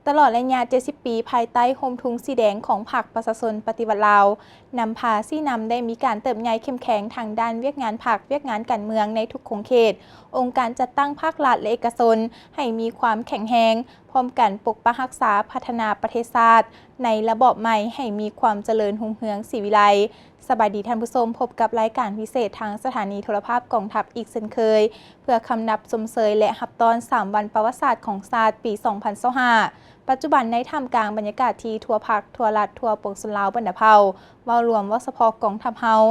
ຕະຫຼອດໄລຍະເຈັດສິບປີ ພາຍໃຕ້ຮົ່ມທຸງສີແດງຂອງພັກປະຊາຊົນປະຕິວັດລາວ, ນຳພາຊີ້ນຳໄດ້ມີການເຕີບໃຫຍ່ເຂັ້ມແຂງທາງດ້ານວຽກງານພັກ, ວຽກງານການເມືອງໃນທຸກຂົງເຂດ, ອົງການຈັດຕັ້ງພາກລັດ ແລະ ເອກະຊົນໃຫ້ມີຄວາມແຂງແຮງ, ພ້ອມກັນປົກປັກຮັກສາ, ພັດທະນາປະເທດຊາດໃນລະບອບໃໝ່ໃຫ້ມີຄວາມຈະເລີນຮຸ່ງເຮືອງສີວິໄລ. ສະບາຍດີທ່ານຜູ້ຊົມ, ພົບກັບລາຍການພິເສດທາງສະຖານີໂທລະພາບກອງທັບອີກເຊັ່ນເຄີຍ, ເພື່ອຄຳນັບຊົມເຊີຍ ແລະ ຮັບຕ້ອນສາມວັນປະຫວັດສາດຂອງຊາດປີສອງພັນຊາວຫ້າ. ປັດຈຸບັນໃນທ່າມກາງບັນຍາກາດທີ່ທົ່ວພັກ, ທົ່ວລັດ, ທົ່ວປວງຊົນລາວບັນດາເຜົ່າ, ເວົ້າລວມ, ເວົ້າສະເພາະກອງທັບເຮົາ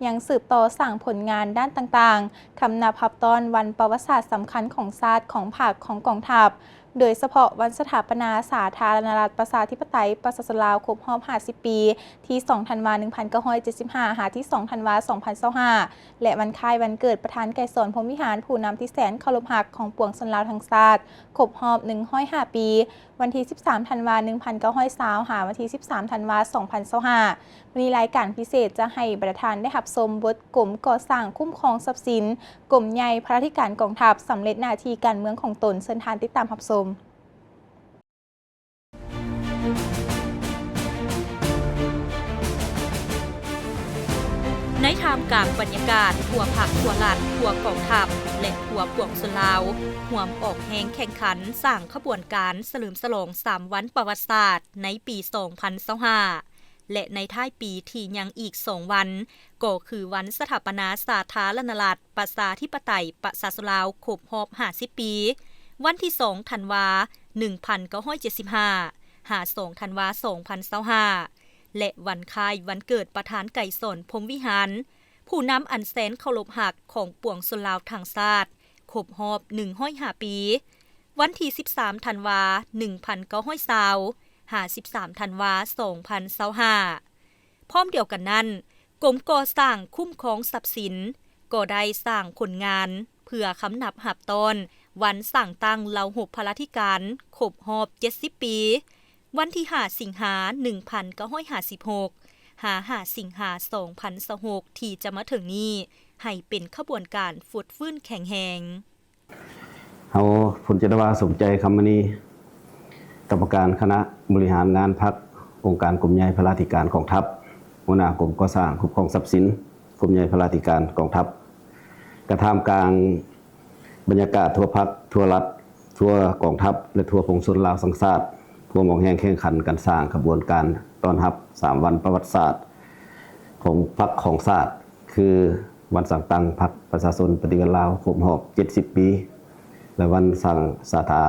ຍັງສືບຕໍ່ສ້າງຜົນງານດ້ານຕ່າງໆ, ຄຳນັບຮັບຕ້ອນວັນປະຫວັດສາດສຳຄັນຂອງຊາດ, ຂອງພັກ, ຂອງກອງທັບ. ໂດຍສະເພາະວັນສະຖາປະນາສາທາລະນະລັດ ປະຊາທິປະໄຕ ປະຊາຊົນລາວ ຄົບຮອບຫ້າສິບປີ ທີສອງທັນວາ ໜຶ່ງພັນເກົ້າຮ້ອຍເຈັດສິບຫ້າ ຫາ ທີສອງທັນວາ ສອງພັນຊາວຫ້າ ແລະ ວັນຄ້າຍວັນເກີດປະທານໄກສອນ ພົມວິຫານ ຜູ້ນຳທີ່ແສນເຄົາລົບຮັກຂອງປວງຊົນລາວທັງຊາດ ຄົບຮອບໜຶ່ງຮ້ອຍຫ້າປີ ວັນທີສິບສາມທັນວາ ໜຶ່ງພັນເກົ້າຮ້ອຍຊາວ ຫາ ວັນທີສິບສາມທັນວາ ສອງພັນຊາວຫ້າ. ມື້ນີ້ລາຍການພິເສດຈະໃຫ້ບັນດາທ່ານໄດ້ຮັບຊົມບົດກົມກໍ່ສ້າງຄຸ້ມຄອງຊັບສິນ ກົມໃຫຍ່ພະລາທິການກອງທັບ ສຳເລັດໜ້າທີ່ການເມືອງຂອງຕົນ. ເຊີນທ່ານຕິດຕາມຮັບຊົມ. ໃນທ່າມກາງບັນຍາກາດ ທົ່ວພັກ, ທົ່ວລັດ, ທົ່ວກອງທັບ ແລະ ທົ່ວປວງຊົນລາວ ຮ່ວມອອກແຮງແຂ່ງຂັນສ້າງຂະບວນການສະເຫຼີມສະຫຼອງສາມວັນປະຫວັດສາດໃນປີສອງພັນຊາວຫ້າ ແລະ ໃນທ້າຍປີທີ່ຍັງອີກສອງວັນ ກໍຄືວັນສະຖາປະນາສາທາລະນະລັດ ປະຊາທິປະໄຕ ປະຊາຊົນລາວ ຄົບຮອບຫ້າສິບປີ ວັນທີສອງທັນວາ ໜຶ່ງພັນເກົ້າຮ້ອຍເຈັດສິບຫ້າ ຫາ ສອງທັນວາ ສອງພັນຊາວຫ້າ ແລະ ວັນຄ້າຍວັນເກີດປະທານໄກສອນ ພົມວິຫານ ຜູ້ນຳອັນແສນເຄົາລົບຮັກຂອງປວງຊົນລາວທັງຊາດ ຄົບຮອບໜຶ່ງຮ້ອຍຫ້າປີ ວັນທີສິບສາມທັນວາ ໜຶ່ງພັນເກົ້າຮ້ອຍຊາວ ຫາ ສິບສາມທັນວາ ສອງພັນຊາວຫ້າ. ພ້ອມດຽວກັນນັ້ນ, ກົມກໍ່ສ້າງຄຸ້ມຄອງຊັບສິນກໍໄດ້ສ້າງຜົນງານເພື່ອຄຳນັບຮັບຕ້ອນວັນສ້າງຕັ້ງເຫຼົ່າຮົບພະລາທິການຄົບຮອບເຈັດສິບປີ ວັນທີຫ້າສິງຫາ ໜຶ່ງພັນເກົ້າຮ້ອຍຫ້າສິບຫົກ ຫາ ຫ້າສິງຫາ ສອງພັນຊາວຫົກ ທີ່ຈະມາເຖິງນີ້ ໃຫ້ເປັນຂະບວນການຟົດຟື້ນແຂງແຮງ. ເຮົາ ພົນຈັດຕະວາ ສົມໃຈ ຄຳມະນີ ກຳມະການຄະນະບໍລິຫານງານພັກ ອົງການກົມໃຫຍ່ພະລາທິການກອງທັບ, ຫົວໜ້າກົມກໍ່ສ້າງຄຸ້ມຄອງຊັບສິນ ກົມໃຫຍ່ພະລາທິການກອງທັບ, ກະທ່າມກາງບັນຍາກາດທົ່ວພັກ, ທົ່ວລັດ, ທົ່ວກອງທັບ ແລະ ທົ່ວປວງຊົນລາວທັງຊາດ ພວມອອກແຮງແຂ່ງຂັນກັນສ້າງຂະບວນການຕ້ອນຮັບສາມວັນປະຫວັດສາດຂອງພັກຂອງຊາດ ຄື ວັນສ້າງຕັ້ງພັກປະຊາຊົນປະຕິວັດລາວຄົບຮອບເຈັດສິບປີ ແລະ ວັນສ້າງສາທາ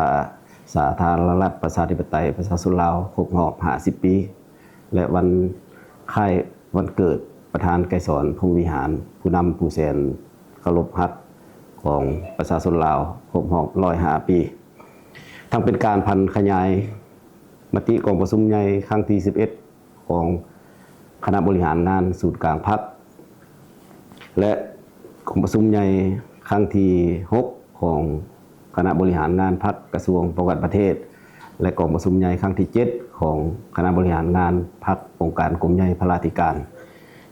ສາທາລະນະລັດປະຊາທິປະໄຕປະຊາຊົນລາວຄົບຮອບຫ້າສິບປີ ແລະ ວັນຄ້າຍວັນເກີດປະທານໄກສອນ ພົມວິຫານ ຜູ້ນຳຜູ້ແສນເຄົາລົບຮັກຂອງປະຊາຊົນລາວຄົບຮອບຮ້ອຍຫ້າປີ. ທັງເປັນການຜັນຂະຫຍາຍມະຕິກອງປະຊຸມໃຫຍ່ຄັ້ງທີສິບເອັດ ຂອງຄະນະບໍລິຫານງານສູນກາງພັກ ແລະ ກອງປະຊຸມໃຫຍ່ຄັ້ງທີຫົກ ຂອງຄະນະບໍລິຫານງານພັກກະຊວງປ້ອງກັນປະເທດ ແລະ ກອງປະຊຸມໃຫຍ່ຄັ້ງທີເຈັດ ຂອງຄະນະບໍລິຫານງານພັກອົງການກົມໃຫຍ່ພະລາທິການ.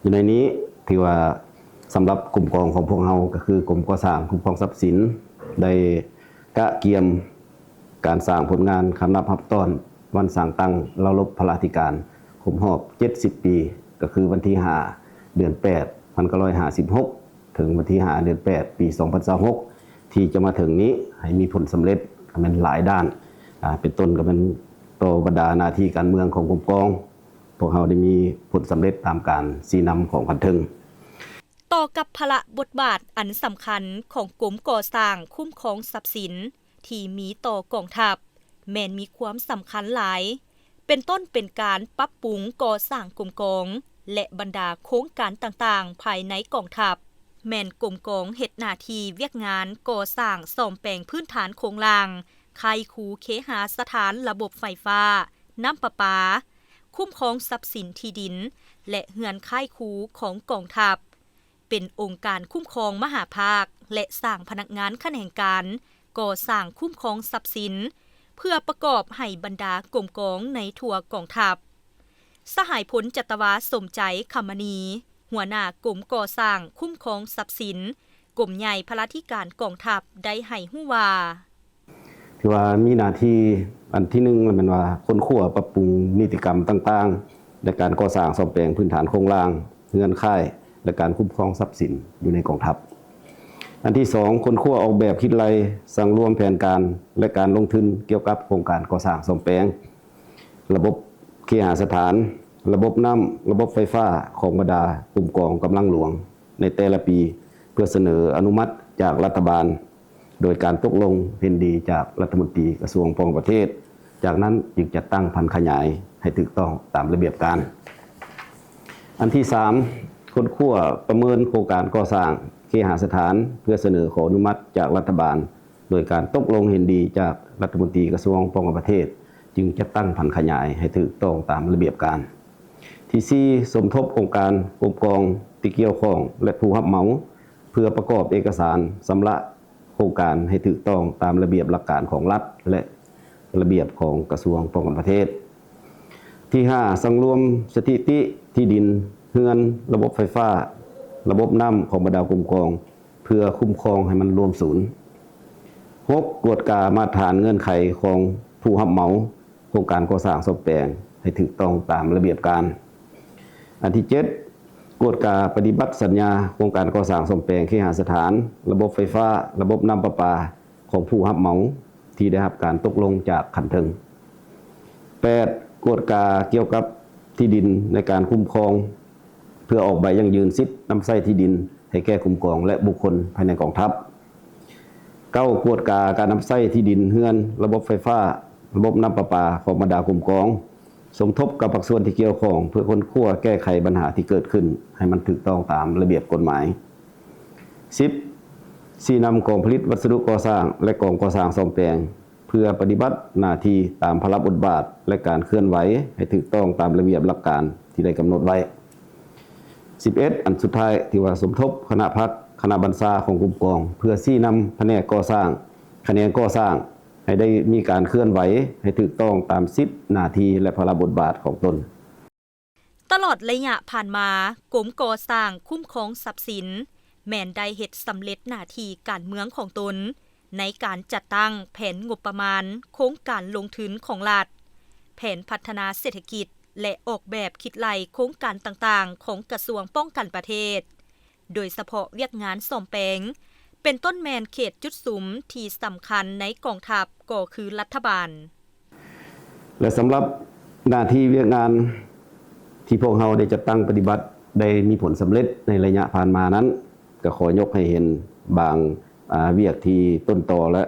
ຢູ່ໃນນີ້ຖືວ່າສຳລັບກົມກອງຂອງພວກເຮົາ ກໍຄືກົມກໍ່ສ້າງຄຸ້ມຄອງຊັບສິນ ໄດ້ກະກຽມ ການສ້າງຜົນງານຄຳນັບຮັບຕ້ອນວັນສ້າງຕັ້ງເຫຼົ່າລົບພະລາທິການຄົບຮອບເຈັດສິບປີ ກໍຄືວັນທີຫ້າ ເດືອນແປດ ພັນເກົ້າຮ້ອຍຫ້າສິບຫົກ ເຖິງວັນທີຫ້າ ເດືອນແປດ ປີສອງພັນຊາວຫົກ ທີ່ຈະມາເຖິງນີ້ ໃຫ້ມີຜົນສຳເລັດ ກໍແມ່ນຫຼາຍດ້ານ ອາ ເປັນຕົ້ນກໍແມ່ນຕໍ່ບັນດາໜ້າທີ່ການເມືອງຂອງກົມກອງ ພວກເຮົາໄດ້ມີຜົນສຳເລັດຕາມການຊີ້ນຳຂອງຂັ້ນເທິງ. ຕໍ່ກັບພາລະບົດບາດອັນສຳຄັນຂອງກົມກໍ່ສ້າງຄຸ້ມຄອງຊັບສິນທີ່ມີຕໍ່ກອງທັບ ແມ່ນມີຄວາມສຳຄັນຫຼາຍ, ເປັນຕົ້ນເປັນການປັບປຸງກໍ່ສ້າງກົມກອງ ແລະ ບັນດາໂຄງການຕ່າງໆພາຍໃນກອງທັບ, ແມ່ນກົມກອງເຮັດໜ້າທີ່ວຽກງານກໍ່ສ້າງສ້ອມແປງພື້ນຖານໂຄງລ່າງ, ໄຄຄູເຄຫາສະຖານລະບົບໄຟຟ້າ, ນ້ຳປະປາ, ຄຸ້ມຄອງຊັບສິນທີ່ດິນ ແລະ ເຮືອນຄ້າຍຄູຂອງກອງທັບ, ເປັນອົງການຄຸ້ມຄອງມະຫາພາກ ແລະ ສ້າງພະນັກງານຂະແໜງການກໍ່ສ້າງຄຸ້ມຄອງຊັບສິນ ເພື່ອປະກອບໃຫ້ບັນດາກົມກອງໃນທົ່ວກອງທັບ. ສະຫາຍພົນຈັດຕະວາ ສົມໃຈ ຄຳມະນີ ຫົວໜ້າກົມກໍ່ສ້າງຄຸ້ມຄອງຊັບສິນ ກົມໃຫຍ່ພະລາທິການກອງທັບ ໄດ້ໃຫ້ຮູ້ວ່າ, ຖືວ່າມີໜ້າທີ່ອັນທີໜຶ່ງແມ່ນວ່າຄົ້ນຄວ້າປັບປຸງນິຕິກຳຕ່າງໆ ໃນການກໍ່ສ້າງສ້ອມແປງພື້ນຖານໂຄງລ່າງ, ເຮືອນຄ້າຍ ແລະ ການຄຸ້ມຄອງຊັບສິນຢູ່ໃນກອງທັບ. ອັນທີສອງ ຄົ້ນຄວ້າອອກແບບຄິດໄລ່, ສັງລວມແຜນການ ແລະ ການລົງທຶນກ່ຽວກັບໂຄງການກໍ່ສ້າງສ້ອມແປງ ລະບົບເຄຫະສະຖານ, ລະບົບນ້ຳ, ລະບົບໄຟຟ້າຂອງບັນດາກົມກອງກຳລັງຫຼວງໃນແຕ່ລະປີ ເພື່ອສະເໜີອະນຸມັດຈາກລັດຖະບານ ໂດຍການຕົກລົງເຫັນດີຈາກລັດຖະມົນຕີກະຊວງປ້ອງກັນປະເທດ, ຈາກນັ້ນຈຶ່ງຈັດຕັ້ງຜັນຂະຫຍາຍໃຫ້ຖືກຕ້ອງຕາມລະບຽບການ. ອັນທີສາມ ຄົ້ນຄວ້າປະເມີນໂຄງການກໍ່ສ້າງເຄຫະສະຖານ ເພື່ອສະເໜີຂໍອະນຸມັດຈາກລັດຖະບານ ໂດຍການຕົກລົງເຫັນດີຈາກລັດຖະມົນຕີກະຊວງປ້ອງກັນປະເທດ ຈຶ່ງຈັດຕັ້ງຜັນຂະຫຍາຍໃຫ້ຖືກຕ້ອງຕາມລະບຽບການ. ທີສີ່ ສົມທົບອົງການ, ກົມກອງທີ່ກ່ຽວຂ້ອງ ແລະ ຜູ້ຮັບເໝົາ ເພື່ອປະກອບເອກະສານຊຳລະໂຄງການໃຫ້ຖືກຕ້ອງຕາມລະບຽບຫຼັກການຂອງລັດ ແລະ ລະບຽບຂອງກະຊວງປ້ອງກັນປະເທດ. ທີຫ້າ ສັງລວມສະຖິຕິທີ່ດິນ, ເຮືອນ, ລະບົບໄຟຟ້າ, ລະບົບນ້ຳຂອງບັນດາກົມກອງ ເພື່ອຄຸ້ມຄອງໃຫ້ມັນລວມສູນ. ຫົກ ກວດກາມາດຖານເງື່ອນໄຂຂອງຜູ້ຮັບເໝົາໂຄງການກໍ່ສ້າງສ້ອມແປງໃຫ້ຖືກຕ້ອງຕາມລະບຽບການ. ອັນທີເຈັດ ກວດກາປະຕິບັດສັນຍາໂຄງການກໍ່ສ້າງສ້ອມແປງເຄຫະສະຖານ, ລະບົບໄຟຟ້າ, ລະບົບນ້ຳປະປາຂອງຜູ້ຮັບເໝົາທີ່ໄດ້ຮັບການຕົກລົງຈາກຂັ້ນເທິງ. ແປດ ກວດກາກ່ຽວກັບທີ່ດິນໃນການຄຸ້ມຄອງ ເພື່ອອອກໃບຢັ້ງຢືນສິດນຳໃຊ້ທີ່ດິນໃຫ້ແກ່ກົມກອງ ແລະ ບຸກຄົນພາຍໃນກອງທັບ. ເກົ້າ ກວດກາການນຳໃຊ້ທີ່ດິນເຮືອນ, ລະບົບໄຟຟ້າ, ລະບົບນ້ຳປະປາຂອງບັນດາກົມກອງ ສົມທົບກັບພາກສ່ວນທີ່ກ່ຽວຂ້ອງ ເພື່ອຄົ້ນຄວ້າແກ້ໄຂບັນຫາທີ່ເກີດຂຶ້ນໃຫ້ມັນຖືກຕ້ອງຕາມລະບຽບກົດໝາຍ. ສິບ ຊີ້ນຳກອງຜະລິດວັດສະດຸກໍ່ສ້າງ ແລະ ກອງກໍ່ສ້າງສ້ອມແປງ ເພື່ອປະຕິບັດໜ້າທີ່ຕາມພາລະບົດບາດ ແລະ ການເຄື່ອນໄຫວໃຫ້ຖືກຕ້ອງຕາມລະບຽບຫຼັກການທີ່ໄດ້ກຳນົດໄວ້. ສິບເອັດ ອັນສຸດທ້າຍ ຖືວ່າສົມທົບຄະນະພັກ, ຄະນະບັນຊາຂອງກົມກອງ ເພື່ອຊີ້ນຳພະແນກກໍ່ສ້າງ, ຂະແໜງກໍ່ສ້າງ ໃຫ້ໄດ້ມີການເຄື່ອນໄຫວໃຫ້ຖືກຕ້ອງຕາມສິດ, ໜ້າທີ່ ແລະ ພາລະບົດບາດຂອງຕົນ. ຕະຫຼອດໄລຍະຜ່ານມາ, ກົມກໍ່ສ້າງຄຸ້ມຄອງຊັບສິນ ແມ່ນໄດ້ເຮັດສຳເລັດໜ້າທີ່ການເມືອງຂອງຕົນ ໃນການຈັດຕັ້ງແຜນງົບປະມານໂຄງການລົງທຶນຂອງລັດ, ແຜນພັດທະນາເສດຖະກິດ ແລະ ອອກແບບຄິດໄລ່ໂຄງການຕ່າງໆຂອງກະຊວງປ້ອງກັນປະເທດ. ໂດຍສະເພາະວຽກງານສ້ອມແປງ ເປັນຕົ້ນແມ່ນເຂດຈຸດສຸມທີ່ສຳຄັນໃນກອງທັບກໍຄືລັດຖະບານ. ແລະ ສຳລັບໜ້າທີ່ວຽກງານທີ່ພວກເຮົາໄດ້ຈັດຕັ້ງປະຕິບັດໄດ້ມີຜົນສຳເລັດໃນໄລຍະຜ່ານມານັ້ນ, ກໍຂໍຍົກໃຫ້ເຫັນບາງ ອາ ວຽກທີ່ຕົ້ນຕໍ ແລະ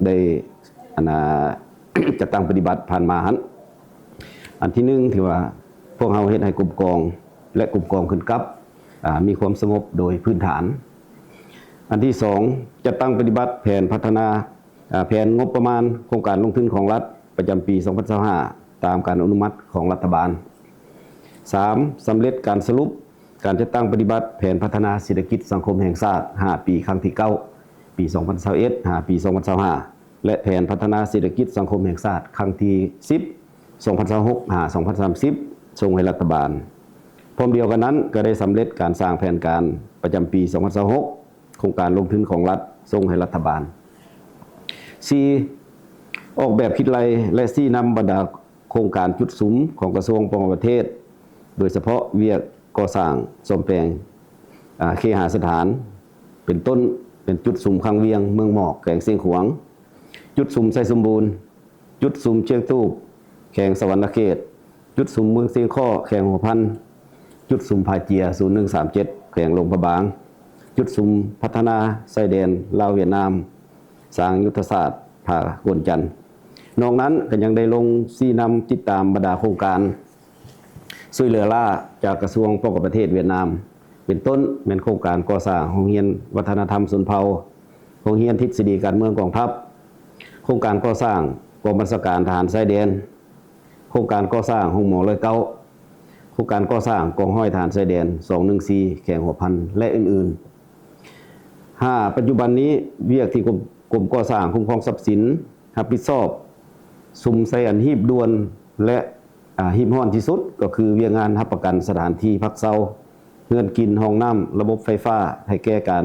ໄດ້ ອັນນາ ຈັດຕັ້ງປະຕິບັດຜ່ານມາຫັ້ນ. ອັນທີໜຶ່ງ ຖືວ່າພວກເຮົາເຮັດໃຫ້ກົມກອງ ແລະ ກົມກອງຂຶ້ນກັບ ອາ ມີຄວາມສະຫງົບໂດຍພື້ນຖານ. ອັນທີສອງ ຈັດຕັ້ງປະຕິບັດແຜນພັດທະນາ ອາ ແຜນງົບປະມານໂຄງການລົງທຶນຂອງລັດ ປະຈຳປີສອງພັນຊາວຫ້າ ຕາມການອະນຸມັດຂອງລັດຖະບານ. ສາມ ສຳເລັດການສະຫຼຸບການຈັດຕັ້ງປະຕິບັດແຜນພັດທະນາເສດຖະກິດສັງຄົມແຫ່ງຊາດຫ້າປີ ຄັ້ງທີເກົ້າ ປີສອງພັນຊາວເອັດ ຫາປີສອງພັນຊາວຫ້າ ແລະ ແຜນພັດທະນາເສດຖະກິດສັງຄົມແຫ່ງຊາດຄັ້ງທີສິບ ສອງພັນຊາວຫົກ ຫາ ສອງພັນສາມສິບ ສົ່ງໃຫ້ລັດຖະບານ. ພ້ອມດຽວກັນນັ້ນ ກໍໄດ້ສຳເລັດການສ້າງແຜນການປະຈຳປີສອງພັນຊາວຫົກ ໂຄງການລົງທຶນຂອງລັດສົ່ງໃຫ້ລັດຖະບານ. ສີ່ ອອກແບບຄິດໄລ່ ແລະ ຊີ້ນຳບັນດາໂຄງການຈຸດສຸມຂອງກະຊວງປ້ອງກັນປະເທດ, ໂດຍສະເພາະວຽກກໍ່ສ້າງສ້ອມແປງ ອາ ເຄຫະສະຖານ ເປັນຕົ້ນ ເປັນຈຸດສຸມຄັງວຽງເມືອງໝອກ ແຂວງຊຽງຂວາງ, ຈຸດສຸມໄຊສົມບູນ, ຈຸດສຸມຊຽງຕູບ ແຂວງສະຫວັນນະເຂດ, ຈຸດສຸມເມືອງຊຽງຄໍ້ ແຂວງຫົວພັນ, ຈຸດສຸມຜາເຈຍ ສູນໜຶ່ງສາມເຈັດ ແຂວງຫຼວງພະບາງ, ຈຸດສຸມພັດທະນາຊາຍແດນລາວຫວຽດນາມ ສ້າງຍຸດທະສາດຜາໂກນຈັນ. ນອກນັ້ນກໍຍັງໄດ້ລົງຊີ້ນຳຕິດຕາມບັນດາໂຄງການ ຊ່ວຍເຫຼືອລ້າຈາກກະຊວງປ້ອງກັນປະເທດຫວຽດນາມ, ເປັນຕົ້ນແມ່ນໂຄງການກໍ່ສ້າງໂຮງຮຽນວັດທະນະທຳຊົນເຜົ່າ, ໂຮງຮຽນທິດສະດີການເມືອງກອງທັບ, ໂຄງການກໍ່ສ້າງກອງບັນຊາການທະຫານຊາຍແດນ, ໂຄງການກໍ່ສ້າງໂຮງໝໍຮ້ອຍເກົ້າ, ໂຄງການກໍ່ສ້າງກອງຮ້ອຍທະຫານຊາຍແດນສອງໜຶ່ງສີ່ ແຂວງຫົວພັນ ແລະ ອື່ນໆ. ຫ້າ ປັດຈຸບັນນີ້ ວຽກທີ່ກົມ ກົມກໍ່ສ້າງຄຸ້ມຄອງຊັບສິນ ຮັບຜິດຊອບ ສຸມໃສ່ອັນຮີບດ່ວນ ແລະ ອາ ຮີບຮ້ອນທີ່ສຸດ ກໍຄືວຽກງານຮັບປະກັນສະຖານທີ່ພັກເຊົາ, ເຮືອນກິນ, ຫ້ອງນ້ຳ, ລະບົບໄຟຟ້າ ໃຫ້ແກ່ການ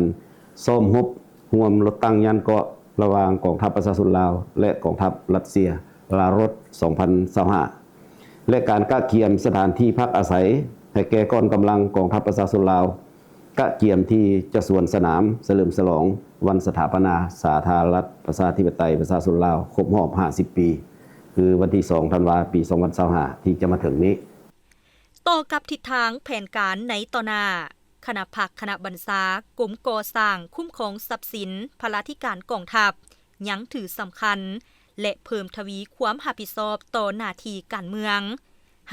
ຊ້ອມຮົບຮ່ວມລົດຕັ້ງຍານເກາະ ລະຫວ່າງກອງທັບປະຊາຊົນລາວ ແລະ ກອງທັບຣັດເຊຍ ລາຣອສ ສອງພັນຊາວຫ້າ ແລະ ການກະກຽມສະຖານທີ່ພັກອາໄສໃຫ້ແກ່ກອງກຳລັງກອງທັບປະຊາຊົນລາວ ກະກຽມທີ່ຈະສວນສະໜາມສະເຫຼີມສະຫຼອງວັນສະຖາປະນາສາທາລະນະລັດປະຊາທິປະໄຕປະຊາຊົນລາວຄົບຮອບຫ້າສິບປີ ຄືວັນທີສອງທັນວາ ປີສອງພັນຊາວຫ້າ ທີ່ຈະມາເຖິງນີ້. ຕໍ່ກັບທິດທາງແຜນການໃນຕໍ່ໜ້າ, ຄະນະພັກຄະນະບັນຊາກົມກໍ່ສ້າງຄຸ້ມຄອງຊັບສິນພະລາທິການກອງທັບ ຍັງຖືສຳຄັນ ແລະ ເພີ່ມທະວີຄວາມຮັບຜິດຊອບຕໍ່ໜ້າທີ່ການເມືອງ,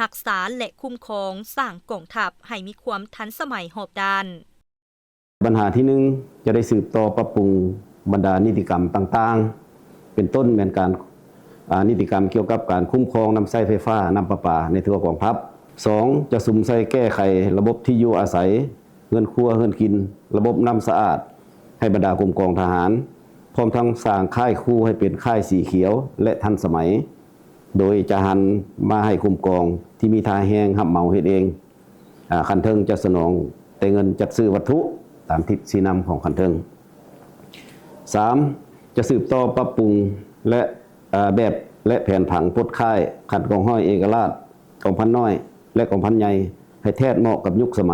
ຮັກສາ ແລະ ຄຸ້ມຄອງສ້າງກອງທັບໃຫ້ມີຄວາມທັນສະໄໝຮອບດ້ານ. ບັນຫາທີໜຶ່ງ ຈະໄດ້ສືບຕໍ່ປັບປຸງບັນດານິຕິກຳຕ່າງໆ ເປັນຕົ້ນແມ່ນການ ອາ ນິຕິກຳກ່ຽວກັບການຄຸ້ມຄອງນຳໃຊ້ໄຟຟ້າ, ນ້ຳປະປາໃນທົ່ວກອງທັບ. ສອງ ຈະສຸມໃສ່ແກ້ໄຂລະບົບທີ່ຢູ່ອາໄສ, ເຮືອນຄົວ, ເຮືອນກິນ, ລະບົບນ້ຳສະອາດໃຫ້ບັນດາກົມກອງທະຫານ, ພ້ອມທັງສ້າງຄ້າຍຄູໃຫ້ເປັນຄ້າຍສີຂຽວ ແລະ ທັນສະໄໝ, ໂດຍຈະຫັນມາໃຫ້ກົມກອງທີ່ມີທ່າແຮງຮັບເໝົາເຮັດເອງ. ອາ ຂັ້ນເທິງຈະສະໜອງແຕ່ເງິນຈັດຊື້ວັດຖຸຕາມທິດຊີ້ນຳຂອງຂັ້ນເທິງ. ສາມ ຈະສືບຕໍ່ປັບປຸງ ແລະ ອາ ແບບ ແລະ ແຜນຜັງປົດຄ້າຍຂັ້ນກອງຮ້ອຍເອກະລາດ, ກອງພັນນ້ອຍ ແລະ ກອງພັນໃຫຍ່ ໃຫ້ແທດເໝາະກັບຍຸກສະໄໝ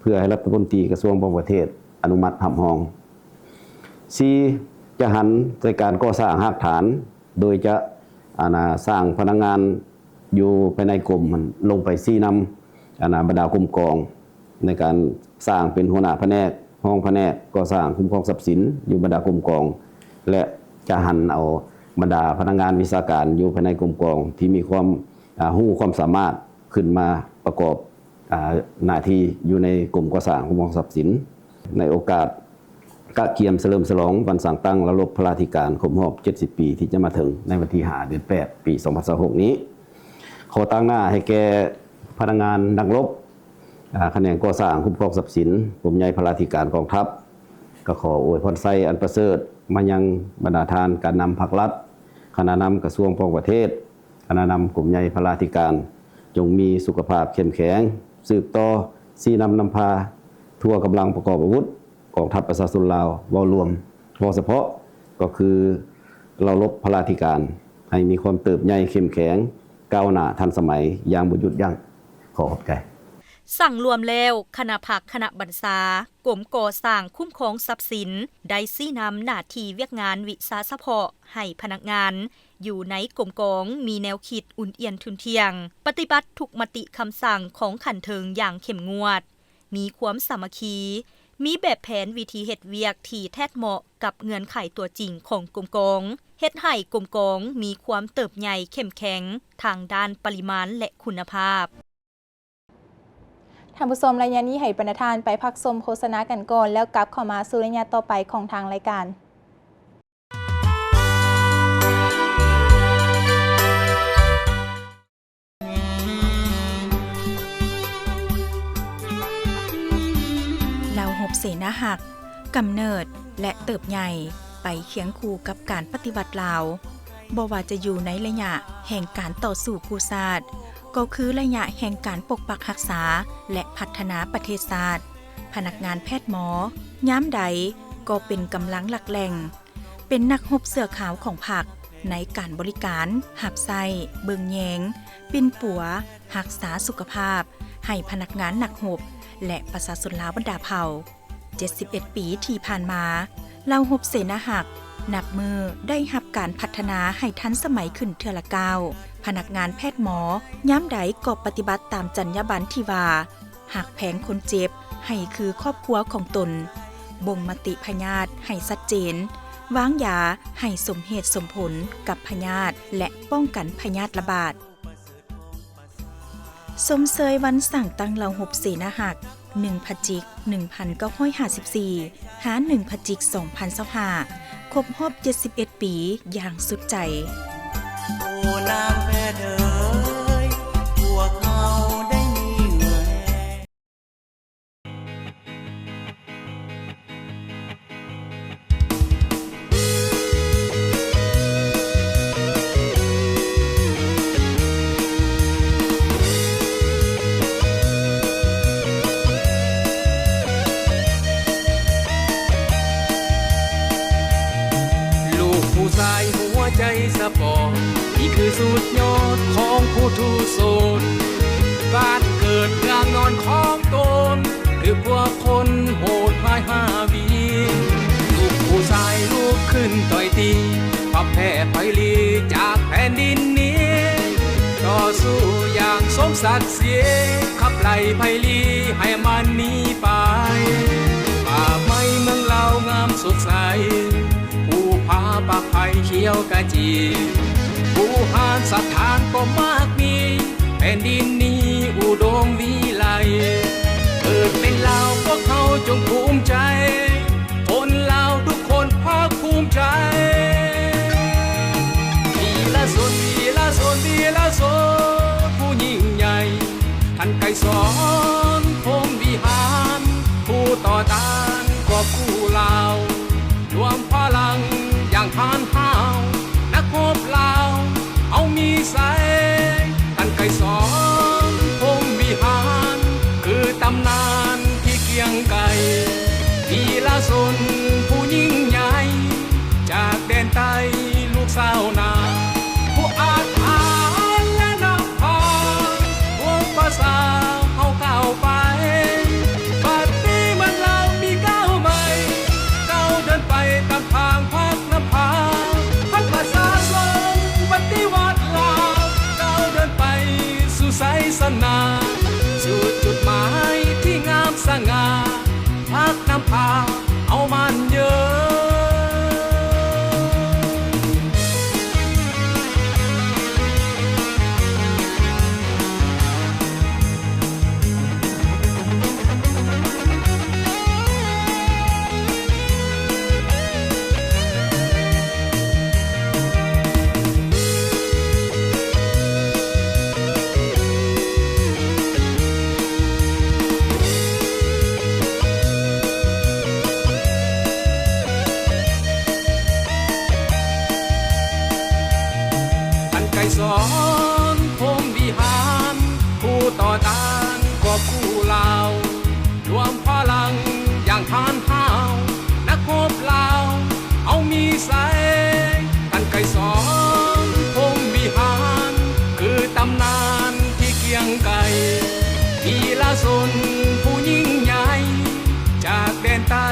ເພື່ອໃຫ້ລັດຖະມົນຕີກະຊວງປ້ອງກັນປະເທດອະນຸມັດຮັບຮອງ. ສີ່ ຈະຫັນໃສ່ການກໍ່ສ້າງຮາກຖານ ໂດຍຈະ ອັນນ່າ ສ້າງພະນັກງານຢູ່ພາຍໃນກົມຫັ້ນ ລົງໄປຊີ້ນຳ ອັນນ່າ ບັນດາກົມກອງ ໃນການສ້າງເປັນຫົວໜ້າພະແນກ, ຮອງພະແນກກໍ່ສ້າງຄຸ້ມຄອງຊັບສິນຢູ່ບັນດາກົມກອງ ແລະ ຈະຫັນເອົາບັນດາພະນັກງານວິຊາການຢູ່ພາຍໃນກົມກອງທີ່ມີຄວາມ ອາ ຮູ້ຄວາມສາມາດຂຶ້ນມາປະກອບ ອາ ໜ້າທີ່ຢູ່ໃນກົມກໍ່ສ້າງຄຸ້ມຄອງຊັບສິນ ໃນໂອກາດກະກຽມສະເຫຼີມສະຫຼອງວັນສ້າງຕັ້ງລາລົບພະລາທິການຄົບຮອບເຈັດສິບປີທີ່ຈະມາເຖິງໃນວັນທີຫ້າ ເດືອນແປດ ປີສອງພັນຊາວຫົກນີ້. ຂໍຕາງໜ້າໃຫ້ແກ່ພະນັກງານນັກລົບ ອາ ຂະແໜງກໍ່ສ້າງຄຸ້ມຄອງຊັບສິນ ກົມໃຫຍ່ພະລາທິການກອງທັບ, ກໍຂໍອວຍພອນໄຊອັນປະເສີດມາຍັງບັນດາທ່ານການນຳພັກລັດ, ຄະນະນຳກະຊວງປ້ອງກັນປະເທດ, ຄະນະນຳກົມໃຫຍ່ພະລາທິການ ຈົ່ງມີສຸຂະພາບເຂັ້ມແຂງ, ສືບຕໍ່ຊີ້ນຳນຳພາທົ່ວກຳລັງປະກອບອາວຸດກອງທັບປະຊາຊົນລາວເວົ້າລວມ, ເວົ້າສະເພາະກໍຄືລາວລົບພະລາທິການ ໃຫ້ມີຄວາມເຕີບໃຫຍ່ເຂັ້ມແຂງ, ກ້າວໜ້າທັນສະໄໝຢ່າງບໍ່ຢຸດຢັ້ງ. ຂໍຂອບໃຈ. ສັງລວມແລ້ວ, ຄະນະພັກຄະນະບັນຊາ ກົມກໍ່ສ້າງຄຸ້ມຄອງຊັບສິນ ໄດ້ຊີ້ນຳໜ້າທີ່ວຽກງານວິຊາສະເພາະໃຫ້ພະນັກງານຢູ່ໃນກົມກອງມີແນວຄິດອຸ່ນອຽນທຸ່ນທ່ຽງ, ປະຕິບັດທຸກມະຕິຄຳສັ່ງຂອງຂັ້ນເທິງຢ່າງເຂັ້ມງວດ, ມີຄວາມສາມັກຄີ, ມີແບບແຜນວິທີເຮັດວຽກທີ່ແທດເໝາະກັບເງື່ອນໄຂຕົວຈິງຂອງກົມກອງ, ເຮັດໃຫ້ກົມກອງມີຄວາມເຕີບໃຫຍ່ເຂັ້ມແຂງທາງດ້ານປະລິມານ ແລະ ຄຸນນະພາບ. ທ່ານຜູ້ຊົມ, ໄລຍະນີ້ໃຫ້ບັນດາທ່ານໄປພັກຊົມໂຄສະນາກັນກ່ອນ ແລ້ວກັບເຂົ້າມາສູ່ໄລຍະຕໍ່ໄປຂອງທາງລາຍການ. ລາວຮົບເສນາຮັກ ກຳເນີດ ແລະ ເຕີບໃຫຍ່ໄປຄຽງຄູ່ກັບການປະຕິວັດລາວ. ບໍ່ວ່າຈະຢູ່ໃນໄລຍະແຫ່ງການຕໍ່ສູ້ກູ້ຊາດ, ກໍຄືໄລຍະແຫ່ງການປົກປັກຮັກສາ ແລະ ພັດທະນາປະເທດຊາດ, ພະນັກງານແພດໝໍ ຍາມໃດກໍເປັນກຳລັງຫຼັກແຫຼ່ງ, ເປັນນັກຮົບເສື້ອຂາວຂອງພັກ ໃນການບໍລິການ, ຮັບໃຊ້, ເບິ່ງແຍງ, ປິ່ນປົວ, ຮັກສາສຸຂະພາບ ໃຫ້ພະນັກງານນັກຮົບ ແລະ ປະຊາຊົນລາວບັນດາເຜົ່າ. ເຈັດສິບເອັດປີທີ່ຜ່ານມາ, ເຫຼົ່າຮົບເສນາຮັກນັບມື້ໄດ້ຮັບການພັດທະນາໃຫ້ທັນສະໄໝຂຶ້ນເທື່ອລະກ້າວ. ພະນັກງານແພດໝໍຍາມໃດກໍປະຕິບັດຕາມຈັນຍາບັນທີ່ວ່າ ຮັກແພງຄົນເຈັບໃຫ້ຄືຄອບຄົວຂອງຕົນ, ບົ່ງມະຕິພະຍາດໃຫ້ຊັດເຈນ, ວາງຢາໃຫ້ສົມເຫດສົມຜົນກັບພະຍາດ ແລະ ປ້ອງກັນພະຍາດລະບາດ. ຊົມເຊີຍວັນສ້າງຕັ້ງເຫຼົ່າຮົບເສນາຮັກ ໜຶ່ງພະຈິກ ໜຶ່ງພັນເກົ້າຮ້ອຍຫ້າສິບສີ່ ຫາ ໜຶ່ງພະຈິກ ສອງພັນຊາວຫ້າ ຄົບຮອບເຈັດສິບເອັດປີຢ່າງສຸດໃຈ. ນີ້ຄືສຸດຍອດຂອງຜູ້ທຸຊົນ, ບ້ານເກີດເມືອງນອນຂອງຕົນ ຖືກພວກຄົນໂຫດຮ້າຍຫ້າຫວີ ລູກຜູ້ຊາຍລຸກຂຶ້ນຕ່ອຍຕີ ພັບແຜ່ໄພລີຈາກແຜ່ນດິນນີ້ ຕໍ່ສູ້ຢ່າງສົມສັກສີ ຂັບໄລ່ໄພລີໃຫ້ມັນໜີໄປ. ປ່າໄມ້ເມືອງລາວງາມສົດໃສ ພູຜາປ່າໄຜ່ຂຽວຂະຈີ ບູຮານສະຖານກໍມາກມີ ແຜ່ນດິນນີ້ອຸດົມວິໄລ ເກີດເປັນລາວພວກເຮົາຈົ່ງພູມໃຈ ຄົນລາວທຸກຄົນພາກພູມໃຈ. ວີລະຊົນ ວີລະຊົນ ວີລະຊົນຜູ້ຍິ່ງໃຫຍ່ ທ່ານໄກສອນ ພົມວິຫານ ຜູ້ຕໍ່ຕ້ານກອບກູ້ລາວ ລວມພະລັງຢ່າງຫານຫ້າວ ນັກຮົບລາວເຮົາມີໄຊ. ທ່ານໄກສອນ ພົມວິຫານ ຄືຕຳນານທີ່ກຽງໄກ ວີລະຊົນຜູ້ຍິ່ງໃຫຍ່ ຈາກແດນໃຕ້ລູກຊາວນາ ຜູ້ອາດຫານ ແລະນຳພາ ພວກພາສາເຮົາກ້າວໄປ ບັດນີ້ເມືອງລາວມີກ້າວໃໝ່ ກ້າວເດີນໄປຕາມທາງພັກນຳພາ ພັກປະຊາຊົນປະຕິວັດລາວ ກ້າວເດີນໄປສູ່ໄຊຊະນະ ສູ່ຈຸດໝາຍທີ່ງາມສະຫງ່າ ພັກນຳພາເຮົາໝັ້ນຍືນ. ທ່ານໄກສອນ ພົມວິຫານ ຜູ້ຕໍ່ຕ້ານກອບກູ້ລາວ ລວມພະລັງຢ່າງຫານຫ້າວ ນັກຮົບລາວເຮົາມີໄຊ. ທ່ານໄກສອນ ພົມວິຫານ ຄືຕຳນານທີ່ກຽງໄກ ວີລະຊົນຜູ້ຍິ່ງໃຫຍ່ ຈາກແດນໃຕ້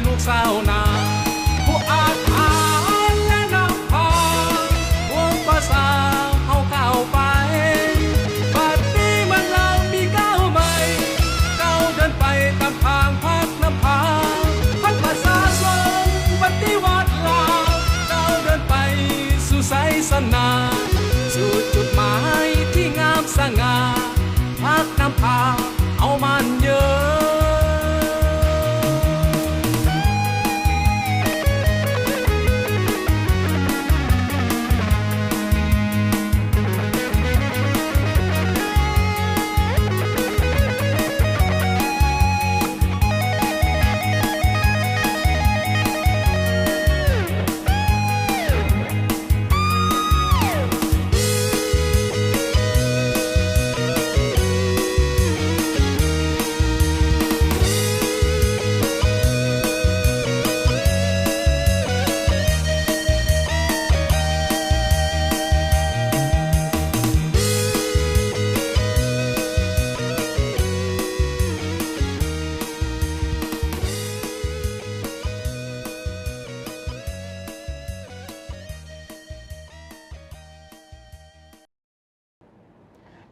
ລູກຊາວນາ ຜູ້ອາດຫານ ແລະນຳພາ ພວກພາສາເຮົາກ້າວໄປ ບັດນີ້ເມືອງລາວມີກ້າວໃໝ່ ກ້າວເດີນໄປຕາມທາງພັກນຳພາ ພັກປະຊາຊົນປະຕິວັດລາວ ກ້າວເດີນໄປສູ່ໄຊຊະນະ ສູ່ຈຸດໝາຍທີ່ງາມສະຫງ່າ ພັກນຳພາເຮົາໝັ້ນຍືນ.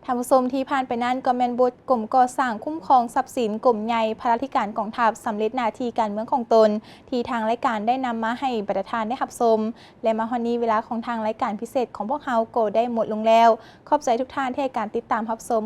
ທ່ານຜູ້ຊົມ ທີ່ຜ່ານໄປນັ້ນກໍແມ່ນບົດກົມກໍ່ສ້າງຄຸ້ມຄອງຊັບສິນ ກົມໃຫຍ່ ພະລາທິການກອງທັບ ສຳເລັດໜ້າທີ່ການເມືອງຂອງຕົນ ທີ່ທາງລາຍການໄດ້ນຳມາໃຫ້ບັນດາທ່ານໄດ້ຮັບຊົມ ແລະ ມາຮອດນີ້ເວລາຂອງທາງລາຍການພິເສດຂອງພວກເຮົາກໍໄດ້ໝົດລົງແລ້ວ. ຂອບໃຈທຸກທ່ານທີ່ໃຫ້ການຕິດຕາມຮັບຊົມ.